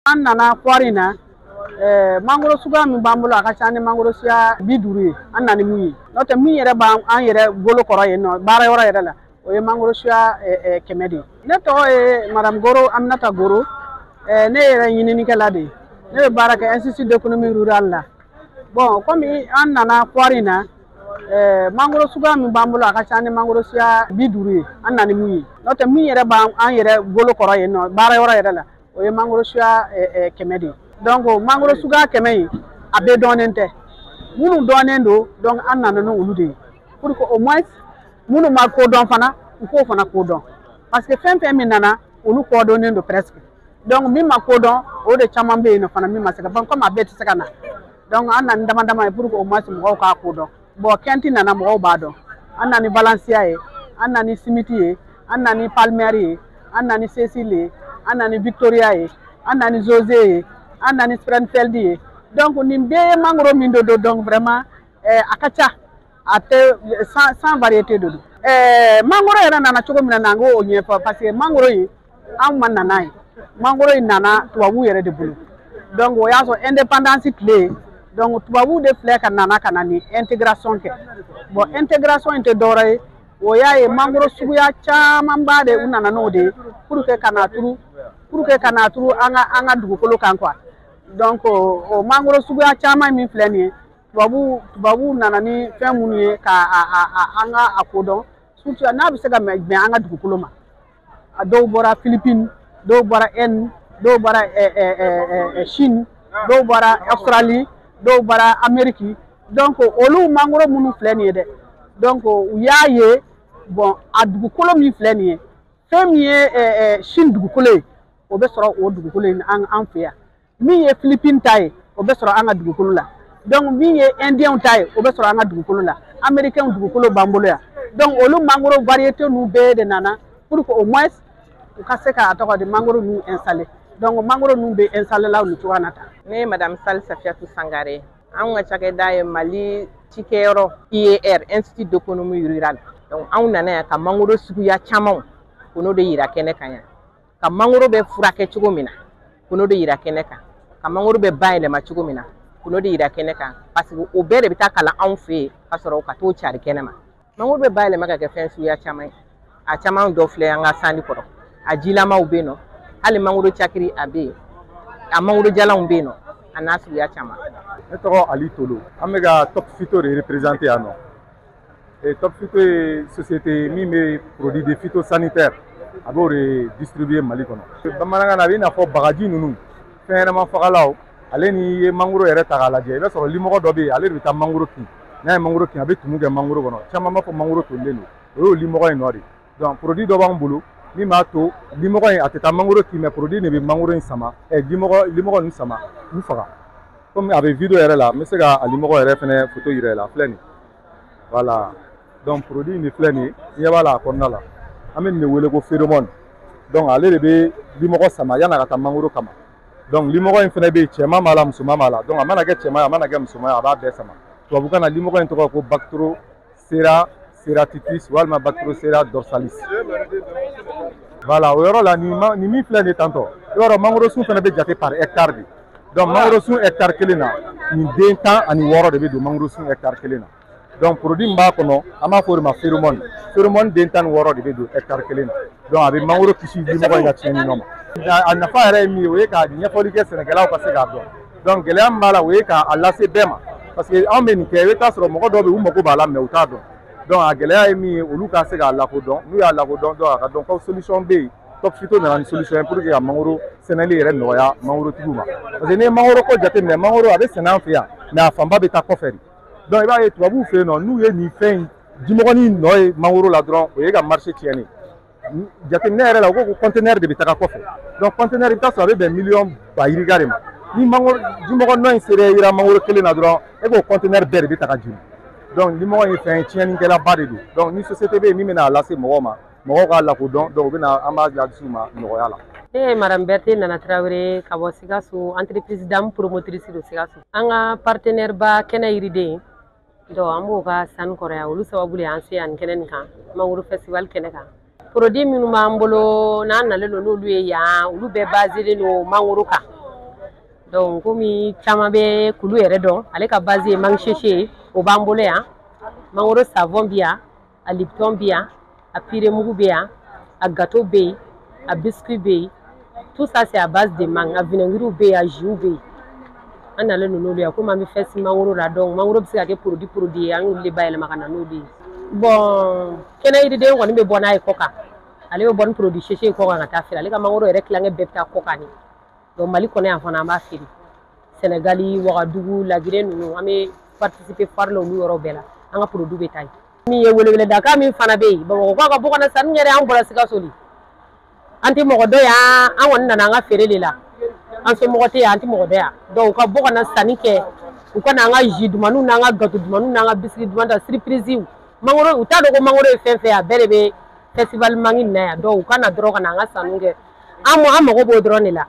An nana foire in na, mangoro suguya min b'an bolo, a ka ca ni mangoro suguya 50 ye. An nana ni mun ye, n'o tɛ min yɛrɛ b'an an yɛrɛ bolo kɔrɔ yen nɔ, baara yɔrɔ yɛrɛ la, o ye mangoro suguya 100 de ye. Ne tɔgɔ ye Madame Goro Aminata Goro. Ne yɛrɛ ɲininikɛla de ye, ne bɛ baara kɛ Institut d'économie rurale la. Bon, komi an nana foire in na, mangoro suguya min b'an bolo, a ka ca ni mangoro suguya 50 ye. An nana ni mun ye, n'o tɛ min yɛrɛ b'an an yɛrɛ bolo kɔrɔ yen nɔ, baara yɔrɔ yɛrɛ la, o ye mangoro suguya 100 de ye. Donc mangoro suguya 100 in, a bɛɛ dɔnnen tɛ. Minnu dɔnnen don, donc an nana n'olu de ye pour que au moins minnu ma ko dɔn fana, u k'o fana ko dɔn, parce que fɛn fɛn min nana, olu kɔdɔnnen don presque. Donc min ma ko dɔn, o de caman bɛ yen nɔ fana min ma se ka ban, komi a bɛɛ tɛ se ka na. Donc an nana ni dama dama ye pour que au moins mɔgɔw k'a ko dɔn. Bon, Kɛnti nana, mɔgɔw b'a dɔn. An nana ni Valencia ye, an nana ni Simiti ye, an nana ni Palmer ye, an nana ni Cecil ye, an nana ni Victoria ye, an nana ni Jose ye, an nana ni Springfield ye. Donc nin bɛɛ ye mangoro min de don. Donc vraiment a ka ca, a tɛ 100 variété de don. Mangoro yɛrɛ nana cogo min na, n k'o ɲɛfɔ, parce que mangoro in, anw ma na n'a ye, mangoro in nana tubabuw yɛrɛ de bolo. Donc o y'a sɔrɔ indépendance tile. Donc tubabuw de filɛ ka nana ka na ni intégration kɛ. Bon, intégration in tɛ dɔwɛrɛ ye, o y'a ye mangoro suguya camanba de u nana n'o de ye pour que ka na turu, pour que ka na turu an ka dugukolo kan quoi. Donc o mangoro suguya caman min filɛ nin ye, tubabuw nana ni fɛn minnu ye ka a an ka a kodɔn, surtout n'a bɛ se ka bɛn an ka dugukolo ma. A dɔw bɔra Philippines, dɔw bɔra Inde, dɔw bɔra Chine, dɔw bɔra Australie, dɔw bɔra Amérique. Donc olu mangoro minnu filɛ nin ye dɛ, donc u y'a ye, bon, a dugukolo min filɛ nin ye, fɛn min ye Chine dugukolo ye, o bɛ sɔrɔ o dugukolo in an fɛ yan. Min ye Philippines ta ye, o bɛ sɔrɔ an ka dugukolo la. Donc min ye Indien ta ye, o bɛ sɔrɔ an ka dugukolo la. Américain dugukolo b'an bolo yan. Donc olu mangoro variété ninnu bɛɛ de nana pour que au moins u ka se k'a tɔgɔ di mangoro ninnu installer. Donc mangoro ninnu bɛ installer la nin cogoya na tan. Ne ye Madame Sali Safiatou Sangare. Anw ka cakɛda ye Mali cikɛyɔrɔ IER, Institut d'économie rurale. Donc anw nana yan ka mangoro suguya camanw k'o de yira kɛnɛ kan yan, ka mangoro bɛ furakɛ cogo min na, k'o de yira kɛnɛ kan, ka mangoro bɛ bayɛlɛma cogo min na, k'o de yira kɛnɛ kan, parce que o bɛɛ de bɛ taa kalan anw fɛ yen ka sɔrɔ ka t'o cari kɛnɛ ma. Mangoro bɛ bayɛlɛma ka kɛ fɛn suguya caman ye. A caman dɔ filɛ an ka sanni kɔrɔ, a jilamaw bɛ yen nɔ, hali mangoro cakiri a bɛ yen, a mangoro jalanw bɛ yen nɔ, a n'a suguya caman. Ne tɔgɔ Ali Tolo. An bɛ ka Top Phyto de représenter yan nɔ. Top Phyto ye société min bɛ produit de phytosanitaire, a b'o de distribuer Mali kɔnɔ. Bamanankan na, a bɛ i n'a fɔ bagaji ninnu, fɛn ɲɛnama fagalaw. Ale ni ye mangoro yɛrɛ ta k'a lajɛ, i b'a sɔrɔ limɔgɔ dɔ bɛ yen, ale de bɛ taa mangoro kin. N'a ye mangoro kin, a bɛ tumu kɛ mangoro kɔnɔ. Caman b'a fɔ mangoro tolilen don, o y'o limɔgɔ in nɔ de ye. Donc produit dɔ b'an bolo min b'a to limɔgɔ in a tɛ taa mangoro kin, mais produit de bɛ mangoro in sama, limɔgɔ ninnu sama k'u faga. Komi a bɛ vidéo yɛrɛ la, n bɛ se ka a limɔgɔ yɛrɛ fɛnɛ photo yira i la, a filɛ nin. Voilà, donc produit in de filɛ nin ye, i ɲɛ b'a la a kɔnɔna la. An bɛ nin de wele ko phéromone. Donc ale de bɛ limɔgɔ sama yan'a ka taa mangoro kama. Donc limɔgɔ in fɛnɛ bɛ yen, cɛman b'a la, musoman b'a la. Donc a mana kɛ cɛman ye, a mana kɛ musoman ye, a b'a bɛɛ sama. Tubabukan na, limɔgɔ in tɔgɔ ko Bactrocera ceratitis walima Bactrocera dorsalis. Voilà, o yɔrɔ la, nin ma nin min filɛ nin ye tantɔ, i b'a dɔn mangoro sun fɛnɛ bɛ jate par hectare de. Donc mangoro sun hectare kelen na, nin den 16 de bɛ don mangoro sun hectare kelen na. Donc produit min b'a kɔnɔ, an b'a fɔ o de ma phéromone. Phéromone den 16 de bɛ don hectare kelen na. Donc a bɛ mangoro kisi limɔgɔ in ka tiɲɛni nɔ ma. A nafa yɛrɛ ye min ye, o ye ka ɲɛfɔli kɛ sɛnɛkɛlaw ka se k'a dɔn. Donc gɛlɛya min b'a la, o ye k'a lase bɛɛ ma, parce que anw bɛ nin kɛ, i bɛ taa sɔrɔ mɔgɔ dɔw bɛ yen, u mago b'a la, mais u t'a dɔn. Donc a gɛlɛya ye min ye, olu ka se k'a lakodɔn. N'u y'a lakodɔn, donc a ka dɔn ko solution bɛ yen. Top Phyto nana ni solution ye pour que ka mangoro sɛnɛli yɛrɛ nɔgɔya mangorotigiw ma, parce que n'i ye mangoro ko jateminɛ, mangoro a bɛ sɛnɛ an fɛ yan, mais a fanba bɛ taa kɔfɛ de. Donc i b'a ye tubabuw fɛ yen nɔ, n'u ye nin fɛn in jimɔgɔnin nɔ ye mangoro la dɔrɔn, o ye ka marché tiɲɛnen. Jateminɛ yɛrɛ la, u ko ko conteneur de bɛ taga kɔfɛ. Donc conteneur, i bɛ taa sɔrɔ a bɛ bɛn miliyɔn ba yirika de ma. Ni mangoro jimɔgɔ nɔ in sera yira mangoro kelen na dɔrɔn, e k'o conteneur bɛɛ de bɛ taga jeni. Donc limɔgɔ in ye fɛn ye, tiɲɛnikɛlaba de don. Donc ni société bɛ yen min bɛna a lase mɔgɔw ma, mɔgɔw k'a lakodɔn, donc u bɛna an b'a lase u ma nɔgɔya la. Ne ye Madame Berthe Nana Tarawele ka bɔ Sikaso, entreprise dame promotrice don Sikaso. An ka partenaire ba Kɛnɛ Yiriden, donc an b'o ka sanni kɔrɔ yan, olu sababu de y'an se yan kɛnɛ nin kan, mangoro festival kɛnɛ kan. Produit minnu b'an bolo n'an nalen don n'olu ye yan, olu bɛɛ baselen don mangoro kan. Donc komi caman bɛ kulu yɛrɛ dɔn, ale ka base ye mangue séché ye, o b'an bolo yan. Mangoro savon bɛ yan, a lipton bɛ yan, a purée mugu bɛ yan, a gâteau bɛ yen, a biscuit bɛ yen. Tout ça, c'est à base de mangue. A vinaigre bɛ yen, a jus bɛ yen. An nalen don n'olu ye komi an bɛ fɛn mangoro la. Donc mangoro bɛ se ka kɛ produit ye, an y'olu de bayɛlɛma ka na n'olu ye. Bon, kɛnɛ yiriden kɔni bɛ bɔ n'a ye kɔ kan, ale bɛ bɔ ni produit séché ye kɔ kan ka taa feere. Ale ka mangoro yɛrɛ tilankɛ bɛɛ bɛ taa kɔ kan de. Donc Mali kɔnɔ yan fana, an b'a feere Sɛnɛgali, Wagadugu, Lagire ninnu. An bɛ participer foire la olu yɔrɔ bɛɛ la, an ka produit bɛ taa yen. Min ye weleweledakan min fana bɛ yen, Bamakɔ ka bɔ ka na sanni kɛ dɛ. An bɔra Sikaso de, an tɛ mɔgɔ dɔn yan, an kɔni nana an ka feere de la, an somɔgɔ tɛ yan, an tɛ mɔgɔ dɔn yan. Donc u ka bɔ ka na sanni kɛ, u ka na an ka jus dumanniw n'an ka gâteau dumanniw n'an ka biscuit duman ta, surprise mangoro. U t'a dɔn ko mangoro ye fɛn fɛn ye, a bɛɛ de bɛ festival mangue nin na yan. Donc u ka na dɔrɔn ka na an ka sanniw kɛ, an mago b'o dɔrɔn de la.